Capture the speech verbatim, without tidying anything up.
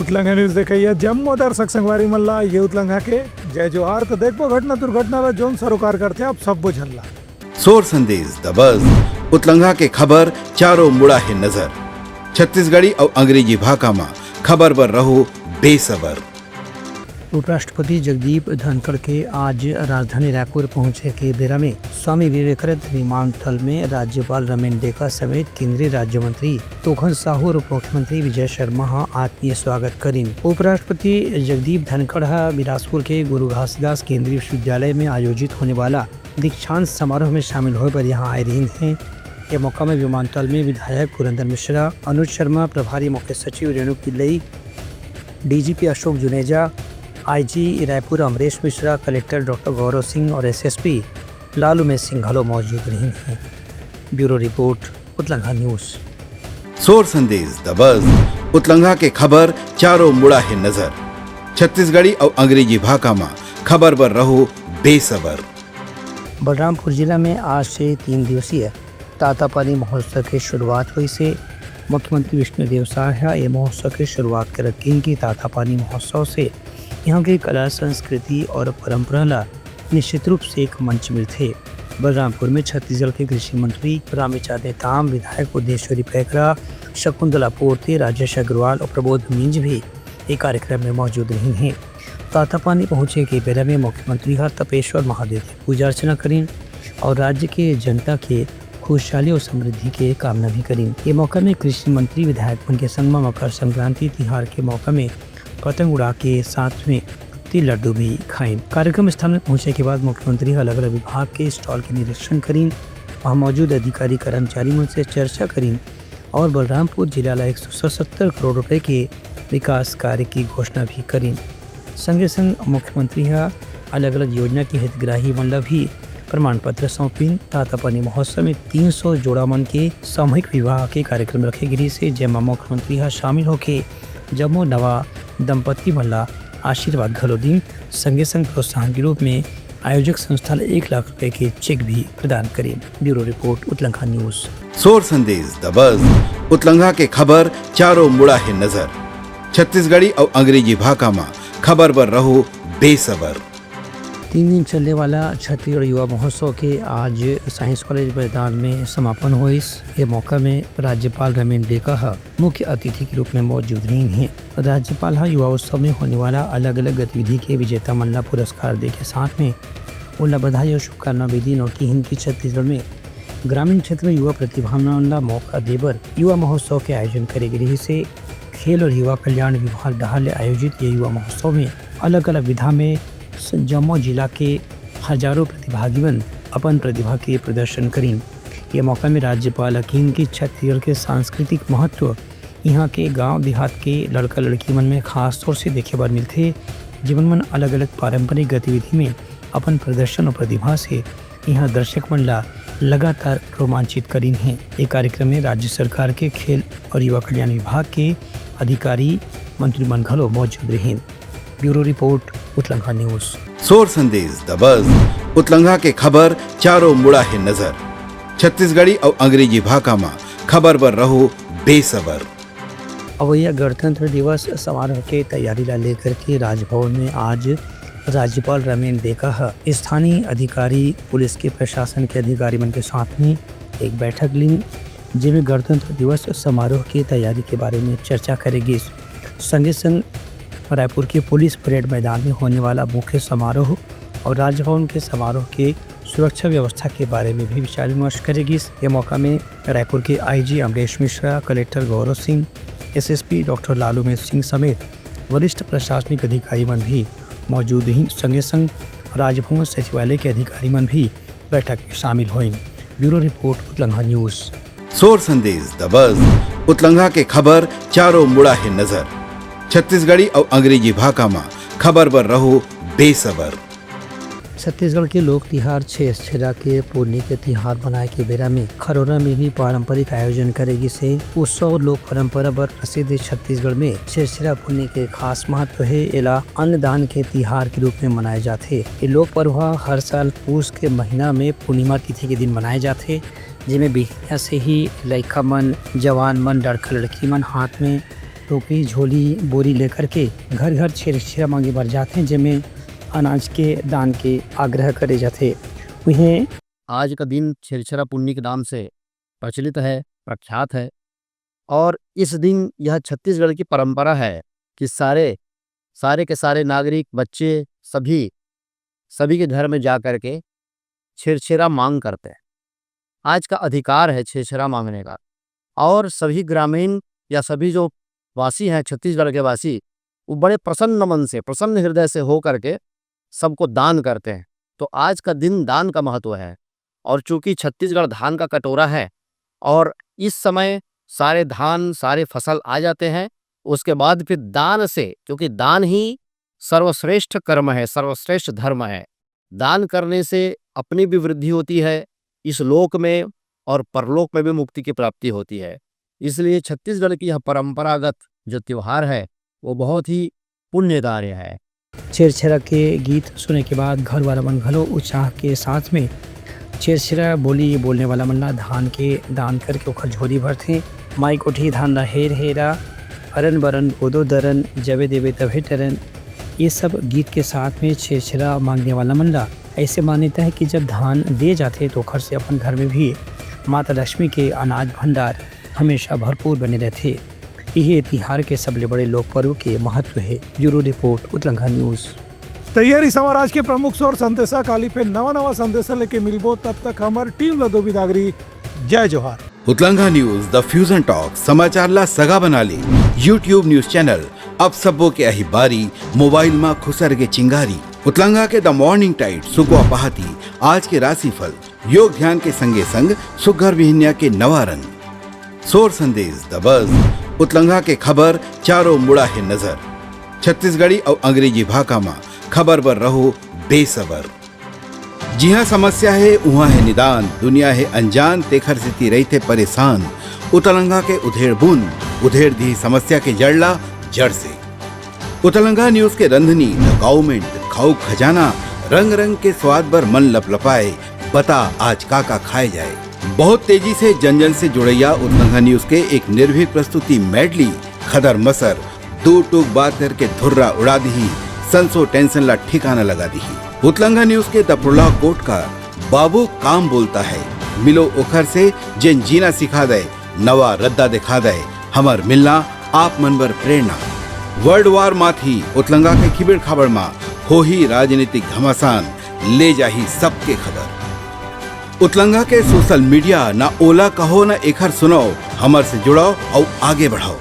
उतलंघा news देखइया जम्मो दर्शक संगवारी मन ला ये उतलंघा के जय जोहार। तो देखबो घटना दुर्घटना ला जोन सरोकार करथे आप सब्बो झन ला। सोर संदेश दबस। उतलंघा के खबर चारों मुड़ा हे नजर। छत्तीसगढ़ी अउ अंग्रेजी भाखा म खबर बर रहो बेसबर। उपराष्ट्रपति जगदीप धनखड़ के आज राजधानी रायपुर पहुंचे के बेरा में स्वामी विवेकानंद विमानतल में राज्यपाल रमेन डेका समेत केंद्रीय राज्य मंत्री तोखन साहू और उपमुख्यमंत्री विजय शर्मा ह आत्मीय स्वागत करिन। उपराष्ट्रपति जगदीप धनखड़ ह बिलासपुर के गुरु घासीदास केंद्रीय विश्वविद्यालय में आयोजित होने वाला दीक्षांत समारोह में शामिल होए बर यहाँ आए रहिन हे। ये मौका में विमानतल में विधायक पुरंदर मिश्रा, अनुज शर्मा, प्रभारी मुख्य सचिव Renu Pillai, DGP Ashok Juneja, IG Raipur Amresh Mishra, collector doctor Gaurav Singh और एसएसपी लालू में सिंह घलो मौजूद रहिन हे। Bureau report, Utlangha news. सोर संदेश दबस। उतलंघा के खबर चारों मुड़ा हे नजर। छत्तीसगढ़ी अउ अंग्रेजी भाखा म खबर बर रहो बेसबर। बलरामपुर जिला में आज से तीन दिवसीय तातापानी महोत्सव के शुरुआत होइस हे। मुख्यमंत्री विष्णुदेव साय ह ए महोत्सव के शुरुआत करत किहिन कि तातापानी महोत्सव से यहाँ के कला, संस्कृति और परंपरा ला निश्चित रूप से एक मंच मिलथे। बलरामपुर में छत्तीसगढ़ के कृषि मंत्री रामविचार नेताम, विधायक बुद्धेश्वरी पैकरा, शकुंतला पोर्ते, राजेश अग्रवाल और प्रबोध मिंज भी ए कार्यक्रम में मौजूद रहिन हे। तातापानी पहुंचे के बेरा में मुख्यमंत्री ह तपेश्वर महादेव के पूजा अर्चना करिन और राज्य के जनता के खुशहाली और समृद्धि के कामना भी करिन। ये मौका में कृषि मंत्री विधायक मन के संग म मकर संक्रांति तिहार के मौका में पतंग उड़ा के साथ में तिल लड्डू भी खाइन। कार्यक्रम स्थल में पहुंचे के बाद मुख्यमंत्री ह अलग-अलग विभाग के स्टॉल के निरीक्षण करिन, वहां मौजूद अधिकारी कर्मचारी मन से चर्चा करिन और बलरामपुर जिला ला एक सौ सतहत्तर करोड़ रुपए के विकास कार्य की घोषणा भी करिन। संगे संग मुख्यमंत्री ह अलग-अलग योजना के हितग्राही मन ला भी प्रमाण पत्र सौंपिन। तातापानी महोत्सव में तीन सौ जोड़ा मन के सामूहिक विवाह के कार्यक्रम रखे गिरिस हे, जेमा मुख्यमंत्री ह शामिल होके जम्मो नवा दंपत्ति मन ला आशीर्वाद घलो दीन। संगे संग प्रोत्साहन के रूप में आयोजक संस्था ल एक लाख रुपए के चेक भी प्रदान करिन। Bureau report, Utlangha news. सोर संदेश दबस। उतलंघा के खबर चारों मुड़ा हे नजर। छत्तीसगढ़ी अउ अंग्रेजी भाखा म खबर बर रहो बेसबर। तीन दिन चलने वाला छत्तीसगढ़ युवा महोत्सव के आज साइंस कॉलेज मैदान में समापन होइस। ये मौका में राज्यपाल रमेन डेका ह मुख्य अतिथि के रूप में मौजूद रहिन हे। राज्यपाल ह युवा उत्सव में होने वाला अलग-अलग गतिविधि के विजेता मन ला पुरस्कार दे के साथ में उनला बधाई और शुभकामना भी दीन और किहिन कि छत्तीसगढ़ में ग्रामीण क्षेत्र में युवा प्रतिभा मन ला मौका देबर युवा महोत्सव के आयोजन करे गे रिहिस हे। खेल और युवा कल्याण विभाग डहार ले आयोजित ये युवा महोत्सव में अलग-अलग विधा में स-, जम्मो जिला के हजारों प्रतिभागी मन अपन प्रतिभा के प्रदर्शन करिन। ये मौका में राज्यपाल ह किहिन कि छत्तीसगढ़ के सांस्कृतिक महत्व इहाँ के गांव देहात के लड़का लड़की मन में खास तौर से देखे बर मिलथे, जेमन मन अलग-अलग पारंपरिक गतिविधि में अपन प्रदर्शन और प्रतिभा से इहाँ दर्शक मन ला लगातार रोमांचित करिन हे। ये कार्यक्रम में राज्य सरकार के खेल और युवा कल्याण विभाग के अधिकारी, मंत्री मन घलो मौजूद रहिन। Bureau report, Utlangha news. सोर संदेश दबस। उतलंघा के खबर चारों मुड़ा हे नजर। छत्तीसगढ़ी अउ अंग्रेजी भाखा म खबर बर रहो बेसबर। अवइया गणतंत्र दिवस समारोह के तैयारी ला लेकर के राजभवन में आज राज्यपाल रमेन डेका ह स्थानीय अधिकारी, पुलिस के प्रशासन के अधिकारी मन के साथ में एक बैठक लीन, जेमे गणतंत्र दिवस समारोह के तैयारी के बारे में चर्चा करे गिस। संगे संग रायपुर के पुलिस परेड मैदान में होने वाला मुख्य समारोह और राजभवन के समारोह के सुरक्षा व्यवस्था के बारे में भी विचार विमर्श करे गिस। ये मौका में रायपुर के IG Amresh Mishra, collector Gaurav Singh, SSP doctor लालूमय Singh समेत वरिष्ठ प्रशासनिक अधिकारी मन भी मौजूद रहिन। संगे संग राजभवन सचिवालय के अधिकारी मन भी बैठक में शामिल होइन। Bureau report, Utlangha news. सोर संदेश दबस। उतलंघा के खबर चारों मुड़ा हे नजर। छत्तीसगढ़ी अउ अंग्रेजी भाखा म खबर बर रहो बेसबर। छत्तीसगढ़ के लोक तिहार छेरछेरा के पुन्नी के तिहार मनाए के बेरा में खरोरा में भी पारंपरिक आयोजन करे गिस हे। उत्सव लोक परंपरा बर प्रसिद्ध छत्तीसगढ़ में छेरछेरा पुन्नी के खास महत्व हे। एला अन्नदान के तिहार के रूप में मनाए जाथे। ये लोक पर्व ह हर साल पूस के महीना में पूर्णिमा तिथि के दिन मनाए जाथे, जेमे बिहनिया से ही लइका मन, जवान मन, लड़का लड़की मन हाथ में टोकरी, झोली, बोरी लेकर के घर घर छेरछेरा मांगे बर जाथे, जेमे अनाज के दान के आग्रह करे जाथे। उहें आज का दिन छेरछेरा पुन्नी के नाम से प्रचलित है, प्रख्यात है। और इस दिन यह छत्तीसगढ़ की परंपरा है कि सारे सारे के सारे नागरिक, बच्चे, सभी सभी के घर में जा करके छेरछेरा मांग करते हैं। आज का अधिकार है छेरछेरा मांगने का। और सभी ग्रामीण या सभी जो वासी हैं छत्तीसगढ़ के वासी, वो बड़े प्रसन्न मन से, प्रसन्न हृदय से हो करके सबको दान करते हैं। तो आज का दिन दान का महत्व है। और चूंकि छत्तीसगढ़ धान का कटोरा है और इस समय सारे धान, सारे फसल आ जाते हैं, उसके बाद फिर दान से, क्योंकि दान ही सर्वश्रेष्ठ कर्म है, सर्वश्रेष्ठ धर्म है। दान करने से अपनी भी वृद्धि होती है, इस लोक में और परलोक में भी मुक्ति की प्राप्ति होती है। इसलिए छत्तीसगढ़ की यह परंपरागत जो त्योहार है, वो बहुत ही पुण्य कार्य है। छेरछेरा के गीत सुने के बाद घर वाला मन घलो उत्साह के साथ में छेरछेरा बोली बोलने वाला मन ला धान के दान करके ओखर झोली भरथे। माई कोठी धान ला हेर हेरा, अरन बरन गोदो दरन, जबे देबे तभे टरन। ये सब गीत के साथ में छेरछेरा मांगने वाला मन ला ऐसे मान्यता है कि जब धान दे जाथे तो ओखर से अपन घर में भी माता लक्ष्मी के अनाज भंडार हमेशा भरपूर बने रहथे। यही तिहार के सबले बड़े लोक पर्व के महत्व है। Bureau report, Utlangha news. तैयारी संवार आज के प्रमुख सोर संदेशा। काली फिर नवा नवा संदेशा लेके मिलबो, तब तक हमर टीम ला दो बिदागरी। जय जोहार। उतलंघा न्यूज, द फ्यूजन टॉक, समाचार ला सगा बना ले। YouTube न्यूज चैनल, अब सबो के अही बारी, मोबाइल मा खुसर के चिंगारी। उतलंघा के द मॉर्निंग टाइड, सुकवा पहाती, आज के राशिफल, योग ध्यान के संगे संग सुग्घर बिहनिया के नवा रंग। सोर संदेश, द बज, उतलंघा के खबर, चारों मुड़ा हे नजर। छत्तीसगढ़ी अउ अंग्रेजी भाखा मा खबर बर रहो बेसबर। जिहाँ समस्या हे, उहाँ हे निदान, दुनिया हे अनजान, तेखर सेती रहिथे परेशान। उतलंघा के उधेड़ बुन, उधेड़ दिही समस्या के जड़ ला जड़ से। उतलंघा न्यूज के रंधनी, द गाउमेंट, खाऊ खजाना, रंग रंग के स्वाद बर मन लपलपाए, बता आज का का खाए जाए। बहुत तेजी से जन जन से जुड़ैया उतलंघा न्यूज के एक निर्भीक प्रस्तुति मेडली, खदर मसर, दू टूक बात करके धुर्रा उड़ा दिही, संसो टेंशन ला ठिकाना लगा दिही। उतलंघा न्यूज के द प्रोलॉग कोट का बाबू काम बोलता है, मिलो ओखर से जेन जीना सिखा दे, नवा रद्दा दिखा दे, हमर मिलना आप मन बर प्रेरणा। वर्ल्ड वार माथी उतलंघा के खिबड़ खाबड़ मा होही राजनीतिक घमासान, ले जाही सबके खबर। उतलंघा के सोशल मीडिया, ना ओला कहो ना एखर सुनाओ, हमर से जुड़ाओ अउ आगे बढ़ाओ।